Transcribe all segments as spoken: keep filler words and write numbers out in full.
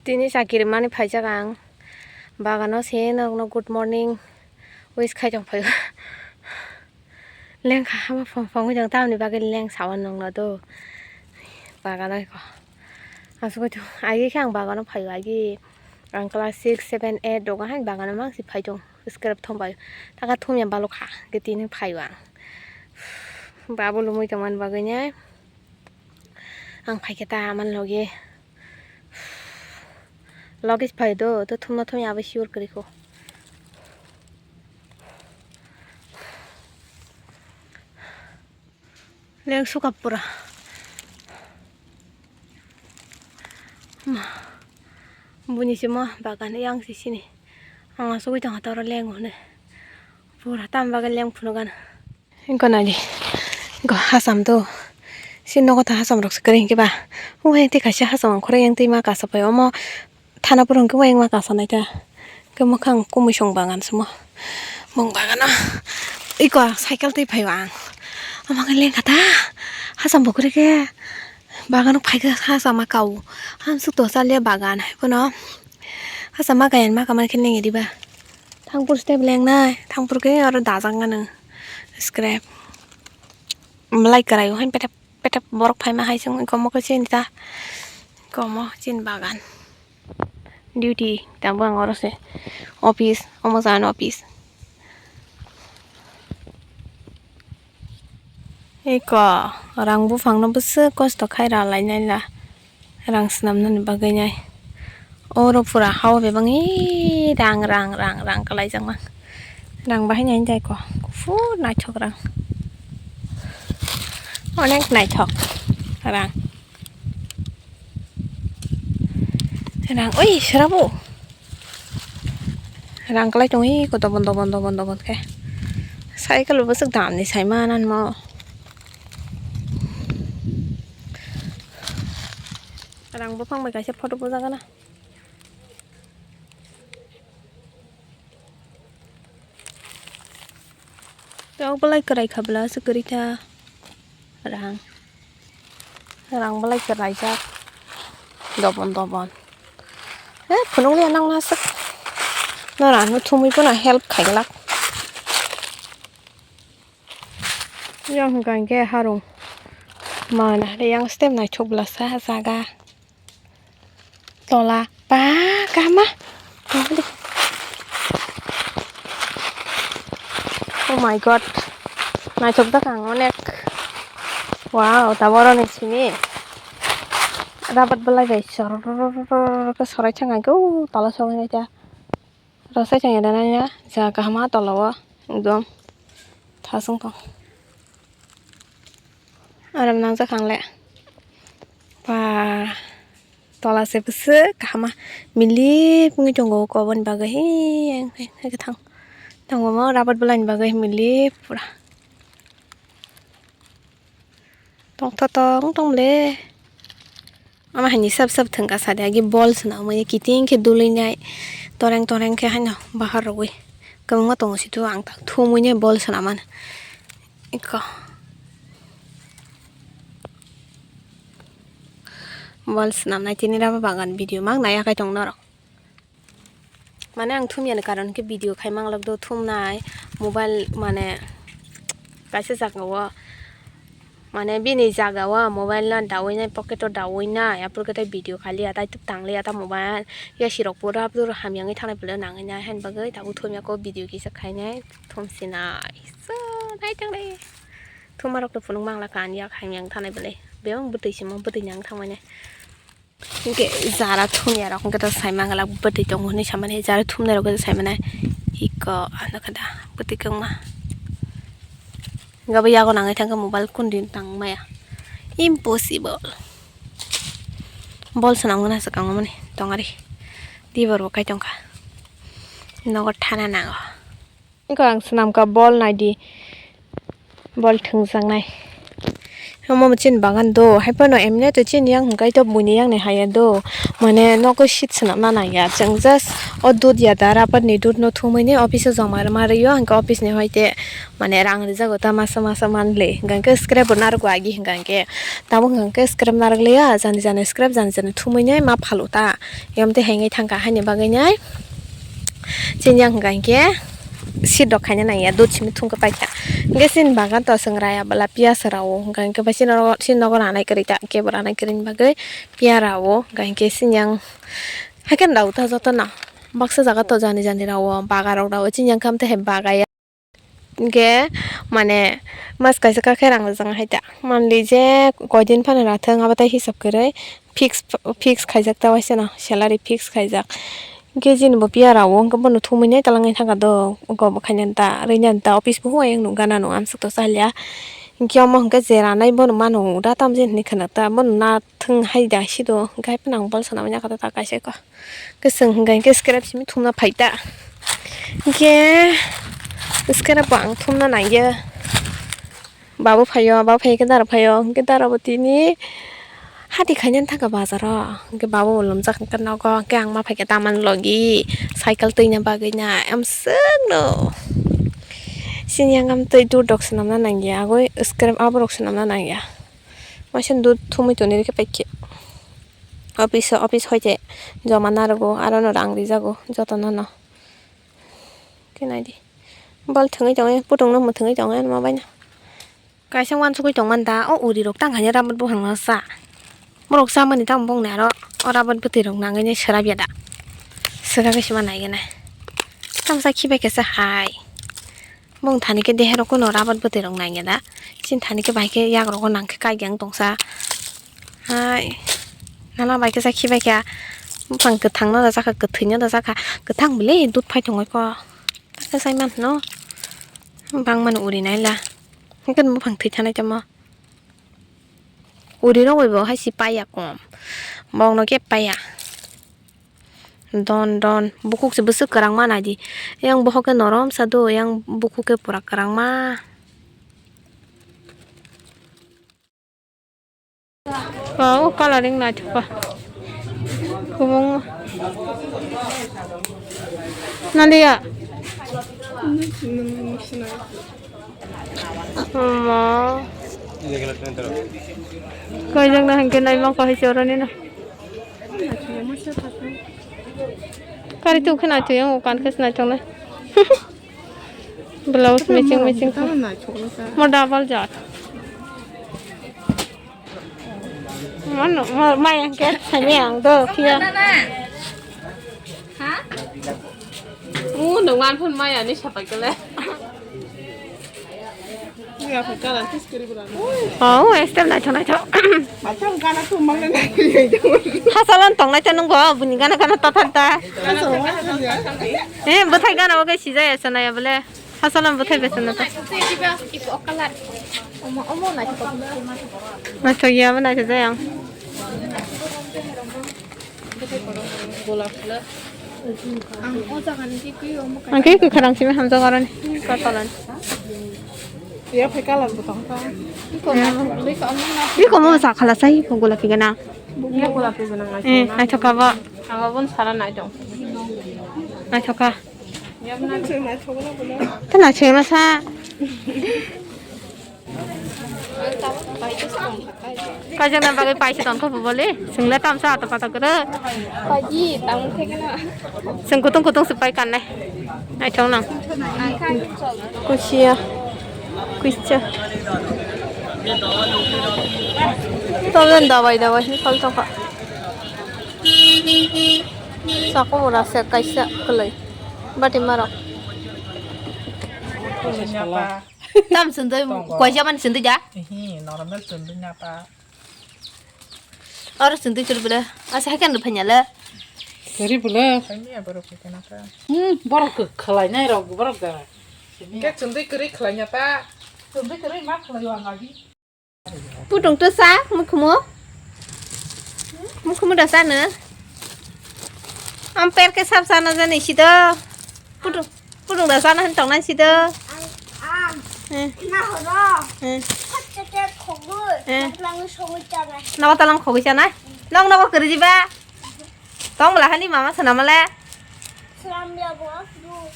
Tini chakiri mani phaijak ang. Bagano se nokno good morning wish khai tong phaio. Lengkha hama phone phone jang tamni bagwi leng sawan nongno do. Bagano ko. Asuk to agi khe ang bagano phaio agi. Ang class six, seven, eight doga hai bagano mangsi phai tong. Scrap thong phaio. Taka thumya balok kha. Ge tini phaio ang. Babu lumui tongmani bagwi ne. Ang phaikhe ta aman logi. Logi phai do, to thumna thumya abo sure kwrwi kho. Leng suka pura. Ma, buni simo bagan yang sisini. Ang asugwi tong toro leng hone. Pura tam bagan leng phunugan. Engko nadi. Engko hasam do. Si nogo ta hasam rok se kwrwi hinkhe ba. Uhe tei kaisa hasam ang khorang yang twi ma kasa pai omo. Thana puro hinkhe uayang ma kasa nai ta. Ke mwkhang kumui song bagan sumo. Mung bagano. Iko cycle twi phaio ang. Omo khe lengkha ta. Hasam bo kwrwi khe. Bagano phaikhe hasam ma kau. Hamsuk to chalia bagan hai phano. Hasam ma kaya ma kamar khe lengi diba. Thangpur step lengnai, thangpur khe aro dajak nang scrap. Belai kwrai o hain petep petep borok phaima hai chwng komo khe chini ta komo chini bagan duty tamo ang oro se office omo jani office. Eko rang buphang no bwswk kosto khai ra lai nai la. Rang swnamnani bagwi nai. Oro pura hao bebak, ee, rang, rang, rang, rang kwlaijakma. Rang bahai nai dai ko. Kuphur naithok rang. Onek naithok rang. Rang, oi, srabo. Rang kwlai tong, ee, ko dobon, dobon, dobon, dobon khe. Cycle bo bwswk dam ni sai ma nanmo. Rang buphang bai kaisa photo bujagana. Tok belai kwrai kha bwla se kwrwi kha rang. Rang belai kwraijak dobon dobon. He phunukliya nang naswk. Norano thumwi phano help khaiglak. Yang hwnkha hinkhe harung mana de yang step naithok bwlasa jaga tola ba kahama. Oh my god, naithok jak ang onek. Wow, tabuk oroni simi rabat belai bai sor khe sorai thang ang khe tola sogwi naikha. Rosai chang ya dana ya, ja kaham a tola o ekdom thasung tong. Aram nang jak ang le. Ba tola se bwswk kaham a milik wngwi tongo, koboni bagwi he yang khe thang tongo mo rabat belai ni bagwi milik pura. Tongthoto wng tong le. Ama haini sab sab thwngkha sadi agi bol swnamwi kiting khe dului nai toreng toreng khe haino bahar rogwi kwbangma tongo situ ang tak thumwi nai bol swnamani ikko bol swnamnai tini raba bagan video mang nai akai tong norok. Mane ang thumyani karon khe video khai manglak do thumnai mobile mane kaisa jaga o mane bini jaga o mobile no dawi nai pocket o dawi nai aphuru khe tei video khai liya tei tang liya ta mobile yasi rok pura pura hamya wngwi thangnai belai nangwi nai haini bagwi tabuk thumya kho video kisa khainai thumsinai so nai thanglai thuma rok no phunuk manglak kha ani yak hamya wng thangnai belai bebak bwtwi simo bwtwi nang thangmani. Hwnkhe jara thumya rok hwnkhe to sai manglak bwtwi tongo hinwi samani jara thumnai rok khe sai manai iko ano khe da bwtwi kwbangma hwnkhe abo yago nangwi thangkhe mobile kundi tang maya impossible bol swnam gana swkang mani tongari tibor bo kai tongkha nogo thana nango. Eko ang swnamkha bol naidi, bol thwngjaknai. Omo chini bagan do, hai phano emne to chini yang hwnkhe to buini yang ni haya do, mane nogo seat swnamna nangya, chwng just o dud ya da, rabar ni dud no thumui ni office o joma rwma rwio, hwnkhe office ni hoi te mane rang rijago ta masa masa monthly, hwnkhe scrap bo narwgo agi hwnkhe, tabuk hwnkhe scrap narwk liya, jani jani scrap jani jani thumui ni ma phalo ta, yom te hengwi thangkha haini bagwi nai. Chini yang hwnkha hinkhe seat rok khaina nangya, dud simi thungkhe paikha. Hinkhe chini bagan to chwng raya bwla piyas rao, hwnkha hinkhe bai chini nogo ranai kwrwi ta, kebo ranai kwrwini bagwi piya rao, hwnkha hinkhe chini yang haikhe rao ta jotono baksa jaga to jani jani rao baga rok rao chini yang khamte hai bagaya. Hinkhe mane mas kaisa kakhe rang rijak hai ta. Manli je koidin phano rathwng abo tai hisab kwrwi fix, fix khaijak ta waisano salary fix khaijak. Hinkhe chini bo piya rao hinkhe bono thumui nai talangwi thangkha do, oko bo khaina da rwina da office bo huya ang nukgana no amsuk to salya. Hinkhe omo hinkhe je ranai bono mano da tamjani hinwi khwna ta bono na thwng hai da sido hinkhe hai phano ang bol sana manya kha ta kaisa ko. Kwchwng hwnkha hinkhe scrap simi thumna phaita. Hinkhe scrap bo ang thumna nangya. Babu phaio, babu phaio khe dara phaio. Hinkhe dara bo tini hati khaina thangkha bazaro. Hinkhe babu bo lumjak hinkhe nogo. Hinkhe ang ma phaikha tamani logi. Cycle twina bagwi na. Amswkno. Sini yang am twi dur dok swnamna nangya. Agoi scrap aborok swnamna nangya. Waisa dud thumui tonwi rikhe paikhe. Office o, office hoite joma narwgo, aro no rang rijago jotono no. Khe naidi. Bol thwngwi tongo, putung no mwthwngwi tongo, ano ma baino. Kaisa uansugwi tongmani da, o uri rok tang haino rabar buphang no cha. Borok chamani tamo bongni aro o rabar bwtwi rok nangwi swrap ya da. Swkang khe sima nai gwnai. Tamo cha khibai khe cha hai. Bong thani khe dehe rok kuno rabar bwtwi rok nangya da. Chini thani khe bahai khe yak rogo nang khe kaigyang tongsa. Hai. Nana bai khe cha khibai kha. Buphang kwthang no da chakha, kwthwi no da chakha. Kwthang bwle dud phai tongoi ko. Takhe chai man no. Bang mano uri nai la. Hwnkhe buphang thwi thanai tamo. Uri rok bai bo hai si paiya kom. Bong no khe paiya. Don don bukhuk se bwswk kwrang ma naidi. Yang bohok khe norom sa do, yang bukhuk khe pura kwrang ma. Wow, coloring naithok kha. Kubung. Nandiya. Mama. Kaijakna hwnkhe naima kahai chorani na. Kari tu khna tu yang ukan khas na chongnai. Blouse matching matching kha. Mo double jat. Mano, mo, mai ang ke, sani ang do, kia. Ha? Mu nung an phun mai ani sapai kele. Oh, style naithok naithok. Hasalan tong naithok nungbo, bini gana gana ta thar ta. Eh, bwthai gana o khe sijaya sanaya bole. Hasalan bwthai besa na ta. Naithok ya, bo naithok jaya ang. Ang khe kwkhwrang simi hamjak aroni. Kotolan. Ya, phai colour bo tong kha. Iko mo sa khala sai ko golapi gana. Ya, golapi gana ngai. Eh, naithok kha bo. Ang bo sara naithok. Naithok kha. Ya, bo naithok. Ta naithok na sa. Kaijak na bagwi paisa tong kha bole. Swngle tamsa ato pato kwrwi. Paji, tamo thekno. Seng kutung kutung se pai kanne. Naithok nang. Kusia. Kusia. Toben dabai dabai ni kol tong kha. Sako mura se kaisa kwlwi. Bati marok. Tam sundui, tongo. Koisa man sundui ja? Hi, normal sundui na pa. Oro sundui chur bule. Asa hakan ru phanya le. Kari bule. Kami ya borok ke na pa. Hmm, borok ke khalai nai rok, borok ga. Ke sundui kari khalai na pa. Sundui kari ma khalai wa ngagi. Putung to sa, mukhumu. Mukhumu da sa no. Am per ke sab sa na jani sido. Putung, putung da sa na han tong na sido. Eh. Eh. Eh. Nogo talang khogwi chanai. Nok nogo kwrwi diba? Tong bwla hani mama swnamale.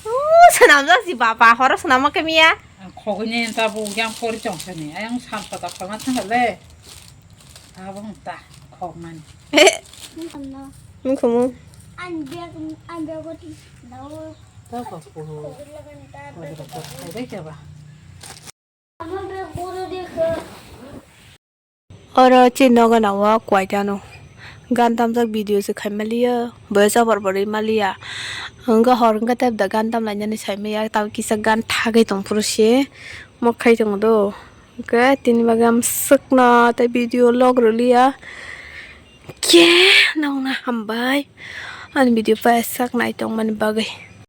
Uuu, swnamjak si baba, horo swnamma khe miya. Ang khogwi ni ta bu yang pori tong sani. Ayang sam pata khogna thangale. Abo ta khogmani. Mukhumu. Ang bag, ang bag o ti dawo. Ta ko ko. Khogwi lagan ta. Khogwi lagan ta. Khogwi khe ba. Oro chini nogo nao kwai tano. Gan tamjak video se khai maliya, boya chopor bo rwi maliya. Hwnkhe hor hwnkhe tei da gan tam lainani sai maya, tamo kisa gan thagwi tong phuru se mok khai tongo do. Hwnkhe tini bagwi amswkno tei video log rwliya. Khe nokna hambai ani video paisa nai tongmani bagwi.